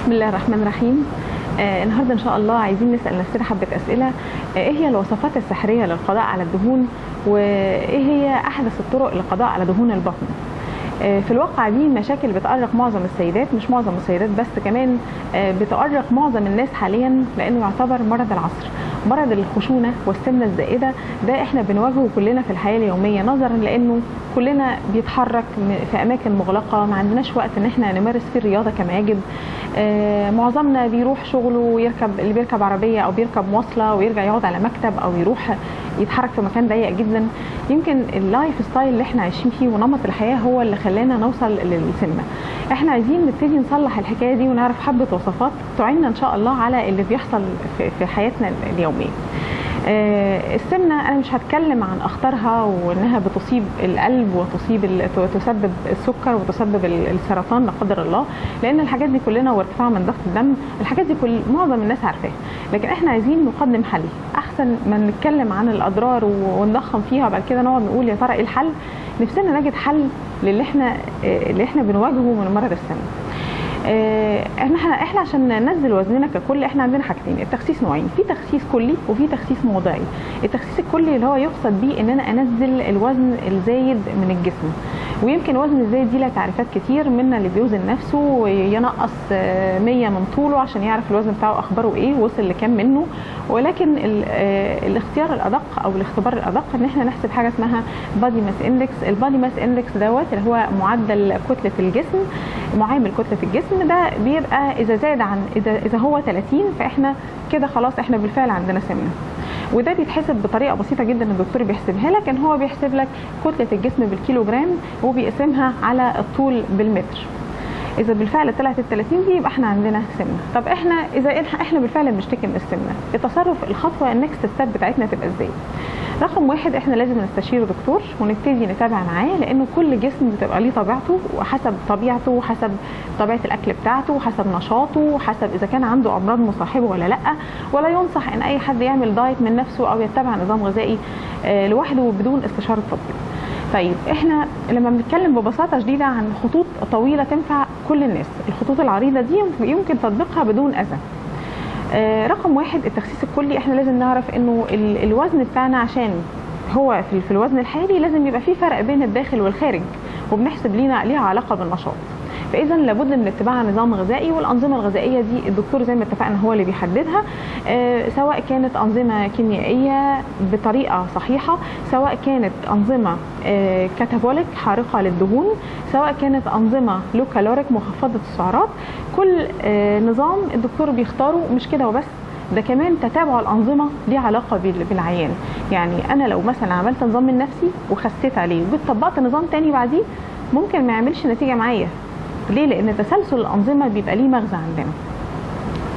بسم الله الرحمن الرحيم. النهارده ان شاء الله عايزين نسال نفسنا حبه اسئله. ايه هي الوصفات السحريه للقضاء على الدهون؟ وايه هي احدث الطرق للقضاء على دهون البطن؟ في الواقع دي مشاكل بتأرق معظم السيدات، مش معظم السيدات بس، كمان بتأرق معظم الناس حاليا، لانه يعتبر مرض العصر. مرض الخشونه والسمنه الزائدة ده احنا بنواجهه كلنا في الحياة اليوميه، نظرا لانه كلنا بيتحرك في اماكن مغلقه، ما عندناش وقت ان احنا نمارس فيه الرياضة كما يجب. معظمنا بيروح شغله ويركب، اللي بيركب عربية او بيركب مواصلة ويرجع يقعد على مكتب او يروح يتحرك في مكان ضيق جدا. يمكن ال lifestyle اللي احنا عايشين فيه ونمط الحياة هو اللي خلانا نوصل للسمنه. احنا عايزين نبتدي نصلح الحكاية دي ونعرف حبه وصفات تعيننا ان شاء الله على اللي بيحصل في حياتنا اليومية. السمنة انا مش هتكلم عن اخطارها وانها بتصيب القلب وتصيب تسبب السكر وتسبب السرطان لا قدر الله، لان الحاجات دي كلنا، وارتفاع من ضغط الدم، الحاجات دي كل معظم الناس عارفاها. لكن احنا عايزين نقدم حل احسن ما نتكلم عن الاضرار ونضخم فيها وبعد كده نقعد نقول يا ترى ايه الحل. نفسنا نجد حل للي احنا اللي احنا بنواجهه من مرض السمنة. احنا عشان ننزل وزننا ككل احنا عندنا حاجتين، التخسيس نوعين، في تخسيس كلي وفي تخسيس موضعي. التخسيس الكلي اللي هو يقصد بيه ان انا انزل الوزن الزايد من الجسم، ويمكن الوزن الزايد دي لها تعريفات كتير، منا اللي بيوزن نفسه وينقص 100 من طوله عشان يعرف الوزن بتاعه اخباره ايه، وصل لكام منه. ولكن الاختيار الادق او الاختبار الادق ان احنا نحسب حاجة اسمها body mass index. ال body mass index دوت اللي هو معدل كتلة الجسم، معامل كتلة الجسم، ده بيبقى اذا زاد عن اذا هو 30 فاحنا كده خلاص احنا بالفعل عندنا سمنه. وده بيتحسب بطريقة بسيطة جدا، الدكتور بيحسبها لك، ان هو بيحسب لك كتلة الجسم بالكيلوجرام وبيقسمها على الطول بالمتر. اذا بالفعل طلعت ال 30 دي يبقى احنا عندنا سمنه. طب احنا اذا احنا بالفعل بنشتكي من السمنة، التصرف، الخطوة ال next step بتاعتنا تبقى ازاي؟ رقم واحد، احنا لازم نستشير دكتور ونبتدي نتابع معاه، لانه كل جسم بتبقى ليه طبيعته، وحسب طبيعته وحسب طبيعة الاكل بتاعته وحسب نشاطه وحسب اذا كان عنده امراض مصاحبه ولا لا. ولا ينصح ان اي حد يعمل diet من نفسه او يتبع نظام غذائي لوحده بدون استشاره طبيب. طيب احنا لما بنتكلم ببساطة شديدة عن خطوط طويلة تنفع كل الناس، الخطوط العريضة دي يمكن تطبيقها بدون اذى. رقم واحد، التخسيس الكلي، احنا لازم نعرف انه الوزن بتاعنا عشان هو في الوزن الحالي لازم يبقى في فرق بين الداخل والخارج، وبنحسب ليها علاقة بالنشاط. فاذا لابد من اتباع نظام غذائي، والانظمة الغذائية دي الدكتور زي ما اتفقنا هو اللي بيحددها، سواء كانت انظمة كيميائية بطريقة صحيحه، سواء كانت انظمة catabolic حارقه للدهون، سواء كانت انظمة low caloric مخفضة السعرات. كل نظام الدكتور بيختاره. مش كده وبس، ده كمان تتابع الانظمة ليه علاقة بالعيان. يعني انا لو مثلا عملت نظام من نفسي وخسيت عليه وجيت طبقت نظام تاني بعديه ممكن ما يعملش نتيجة معايا. ليه؟ لان تسلسل الانظمة بيبقى ليه مغزى عندنا.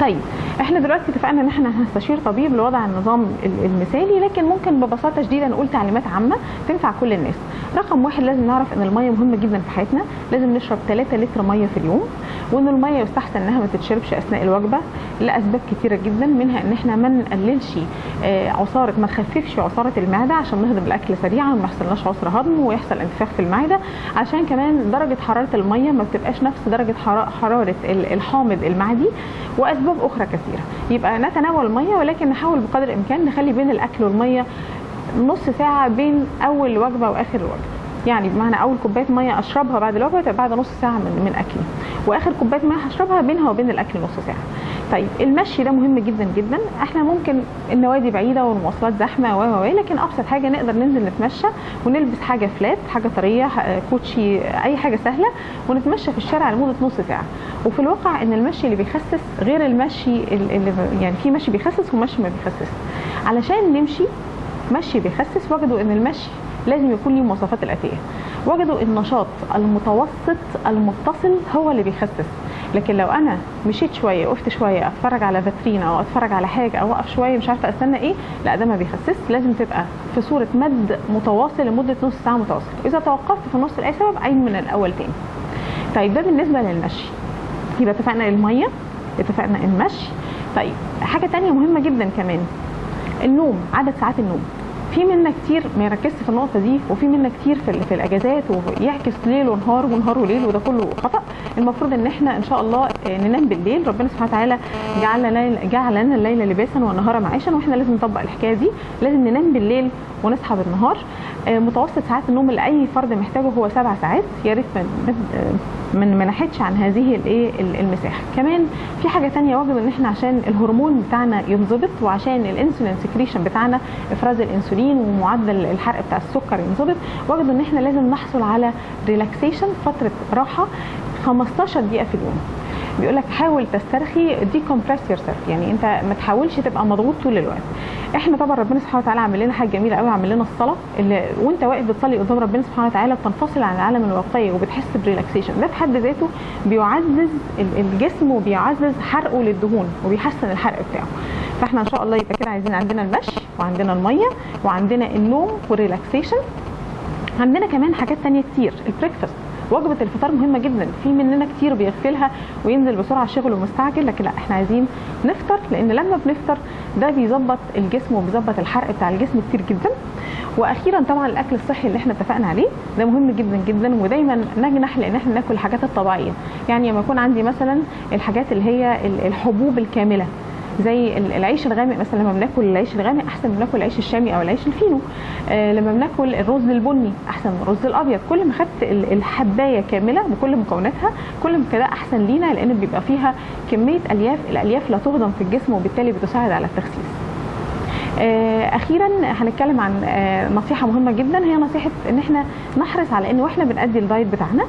طيب احنا دلوقتي اتفقنا ان احنا هنستشير طبيب لوضع النظام المثالي، لكن ممكن ببساطة شديدة نقول تعليمات عامة تنفع كل الناس. رقم واحد، لازم نعرف ان المية مهمة جدا في حياتنا، لازم نشرب 3 لتر مية في اليوم، وان المية يستحسن انها ما تتشربش اثناء الوجبة لاسباب كتيرة جدا، منها ان احنا ما نقللش عصارة، ما نخففش عصارة المعدة عشان نهضم الاكل سريعا وما يحصلناش عسر هضم ويحصل انتفاخ في المعده، عشان كمان درجه حرارة المية ما بتبقاش نفس درجه حرارة الحامض المعدي، واسباب اخرى كثيرة. يبقى نتناول المية، ولكن نحاول بقدر الامكان نخلي بين الاكل والمية نص ساعة بين اول وجبة واخر وجبة. يعني بمعنى اول كوباية مية اشربها بعد الوجبة تبقى بعد نص ساعة من اكلي، واخر كوباية مية هشربها بينها وبين الاكل نص ساعة. طيب المشي ده مهم جدا جدا. احنا ممكن النوادي بعيدة والمواصلات زحمة و، لكن ابسط حاجة نقدر ننزل نتمشى ونلبس حاجة flat، حاجة طريه، كوتشي، اي حاجة سهله، ونتمشى في الشارع لمدة نص ساعة. وفي الواقع ان المشي اللي بيخسس غير المشي اللي يعني في مشي بيخسس ومشي ما بيخسس. علشان نمشي مشي بيخسس وجدوا ان المشي لازم يكون ليه مواصفات الاتية. وجدوا النشاط المتوسط المتصل هو اللي بيخسس، لكن لو انا مشيت شوية، وقفت شوية اتفرج على فاترينا او اتفرج على حاجة او اقف شوية مش عارفه استنى ايه، لا ده ما بيخسس. لازم تبقى في صوره مد متواصل لمدة نص ساعة متواصل، اذا توقفت في النص لاي سبب عيد من الاول تاني. طيب ده بالنسبة للمشي، يبقى اتفقنا المية، اتفقنا المشي. طيب حاجة تانية مهمة جدا كمان، النوم، عدد ساعات النوم. في في منا كتير ما يركزش في النقطة دي، وفي منا كتير في الاجازات ويعكس ليل ونهار ونهار وليل، وده كله خطا. المفروض ان احنا ان شاء الله ننام بالليل. ربنا سبحانه وتعالى جعل لنا الليل لباسا والنهار معاشا، واحنا لازم نطبق الحكاية دي. لازم ننام بالليل ونصحى بالنهار. متوسط ساعات النوم اللي اي فرد محتاجه هو 7 ساعات، يا ريت ما نحدش عن هذه الايه المساحة. كمان في حاجة ثانية واجب ان احنا عشان الهرمون بتاعنا ينظبط، وعشان ال insulin secretion بتاعنا افراز الانسولين ومعدل الحرق بتاع السكر ينظبط، واجب ان احنا لازم نحصل على relaxation، فترة راحة 15 دقيقة في اليوم. بيقول لك حاول تسترخي، decompress yourself، يعني انت ما تحاولش تبقى مضغوط طول الوقت. احنا طبعا ربنا سبحانه وتعالى عامل لنا حاجة جميلة قوي، عامل لنا الصلاة اللي وانت واقف بتصلي قدام ربنا سبحانه وتعالى بتنفصل عن العالم الواقعي وبتحس ب relaxation. ده في حد ذاته بيعزز الجسم وبيعزز حرقه للدهون وبيحسن الحرق بتاعه. فاحنا ان شاء الله يبقى كده عايزين عندنا المشي وعندنا المية وعندنا النوم وال relaxation. عندنا كمان حاجات تانية كتير، ال breakfast، وجبة الفطار مهمة جدا، في مننا كتير بيغفلها وينزل بسرعة شغله ومستعجل، لكن لا، احنا عايزين نفطر، لان لما بنفطر ده بيظبط الجسم وبيظبط الحرق بتاع الجسم كتير جدا. واخيرا طبعا الاكل الصحي اللي احنا اتفقنا عليه ده مهم جدا جدا، ودايما نجنح لان احنا ناكل الحاجات الطبيعية. يعني لما يكون عندي مثلا الحاجات اللي هي الحبوب الكاملة زي العيش الغامق مثلا، لما بناكل العيش الغامق احسن من بناكل العيش الشامي او العيش الفينو. لما بناكل الرز البني احسن من الرز الابيض. كل ما خدت الحبايه كاملة بكل مكوناتها كل ما كده احسن لينا، لان بيبقى فيها كمية الياف، الالياف لا تهضم في الجسم وبالتالي بتساعد على التخسيس. اخيرا هنتكلم عن نصيحة مهمة جدا، هي نصيحة ان احنا نحرص على ان واحنا بنأدي ال diet بتاعنا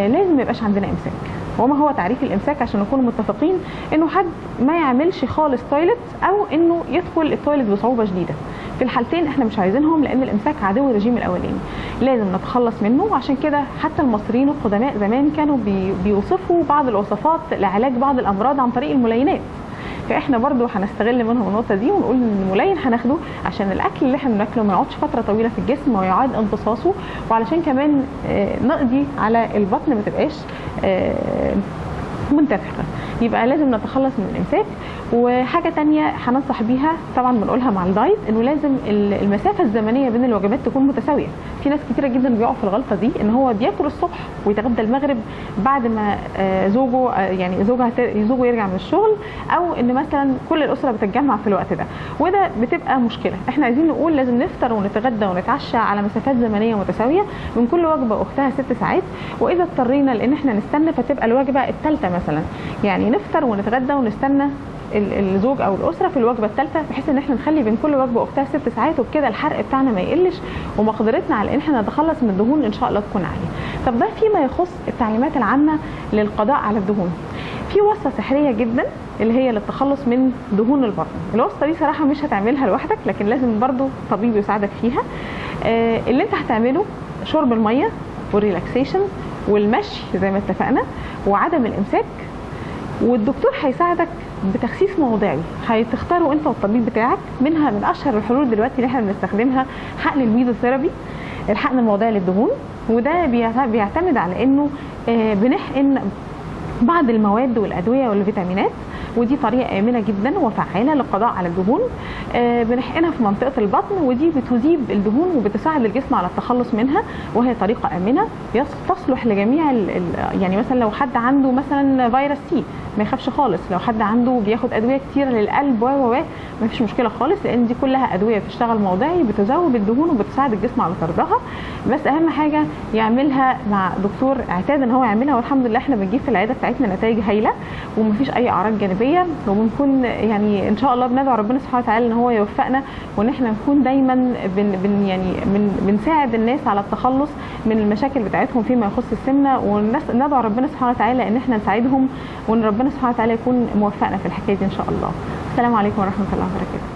لازم ما يبقاش عندنا امساك. وما هو تعريف الامساك عشان نكون متفقين؟ انه حد ما يعملش خالص toilet او انه يدخل ال toilet بصعوبة شديدة. في الحالتين احنا مش عايزينهم، لان الامساك عدو الرجيم الاولاني، لازم نتخلص منه. وعشان كده حتى المصريين القدماء زمان كانوا بيوصفوا بعض الوصفات لعلاج بعض الامراض عن طريق الملينات، فاحنا برضو هنستغل منهم النقطة دي ونقول ان الملين هناخده عشان الاكل اللي احنا بناكله ما يقعدش فترة طويلة في الجسم ويعاد امتصاصه، وعلشان كمان نقضي على البطن ما تبقاش منتفخه. يبقى لازم نتخلص من الامساك. وحاجه تانية هننصح بيها طبعا بنقولها مع ال diet، انه لازم المسافة الزمنية بين الوجبات تكون متساوية. في ناس كتيرة جدا بيقعوا في الغلطة دي، ان هو بياكل الصبح ويتغدى المغرب بعد ما زوجه يعني زوجها زوجه يرجع من الشغل، او ان مثلا كل الاسرة بتتجمع في الوقت ده، وده بتبقى مشكلة. احنا عايزين نقول لازم نفطر ونتغدى ونتعشى على مسافات زمنية متساوية، من كل وجبة اختها 6 ساعات، واذا اضطرينا لان احنا نستنى فتبقى الوجبة الثالثة مثلا، يعني نفطر ونتغدى ونستنى الزوج او الاسرة في الوجبة الثالثة، بحيث ان احنا نخلي بين كل وجبة واختها 6 ساعات، وبكده الحرق بتاعنا ما يقلش ومقدرتنا على ان احنا نتخلص من الدهون ان شاء الله تكون عالية. طب ده فيما يخص التعليمات العامة للقضاء على الدهون. في وصفه سحريه جدا اللي هي للتخلص من دهون البطن. الوصفة دي صراحة مش هتعملها لوحدك، لكن لازم برضو طبيب يساعدك فيها. اللي انت هتعمله شرب المية وال relaxation والمشي زي ما اتفقنا، وعدم الامساك، والدكتور هيساعدك بتخسيس موضعي هتختاره انت والطبيب بتاعك. منها من اشهر الحلول دلوقتي اللي احنا بنستخدمها حقن الميزوثيرابي، الحقن الموضعي للدهون، وده بيعتمد على انه بنحقن بعض المواد والادوية والفيتامينات، ودي طريقه امنه جدا وفعاله للقضاء على الدهون. بنحقنها في منطقة البطن، ودي بتذيب الدهون وبتساعد الجسم على التخلص منها، وهي طريقه امنه تصلح لجميع يعني مثلا لو حد عنده مثلا فيروس سي ما يخافش خالص، لو حد عنده بياخد ادوية كتير للقلب و و ما فيش مشكلة خالص، لان دي كلها ادوية بتشتغل موضعي بتذوب الدهون وبتساعد الجسم على طردها. بس اهم حاجة يعملها مع دكتور اعتاد ان هو يعملها، والحمد لله احنا بنجيب في العيادة بتاعتنا نتائج هايلة ومفيش اي اعراض جانبيه، وبنكون يعني ان شاء الله بندعو ربنا سبحانه وتعالى ان هو يوفقنا، وان احنا نكون دايما بن بن يعني بن بنساعد الناس على التخلص من المشاكل بتاعتهم فيما يخص السمنة، وندعو ربنا سبحانه وتعالى ان احنا نساعدهم، وان ربنا سبحانه وتعالى يكون موفقنا في الحكاية دي ان شاء الله. السلام عليكم ورحمة الله وبركاته.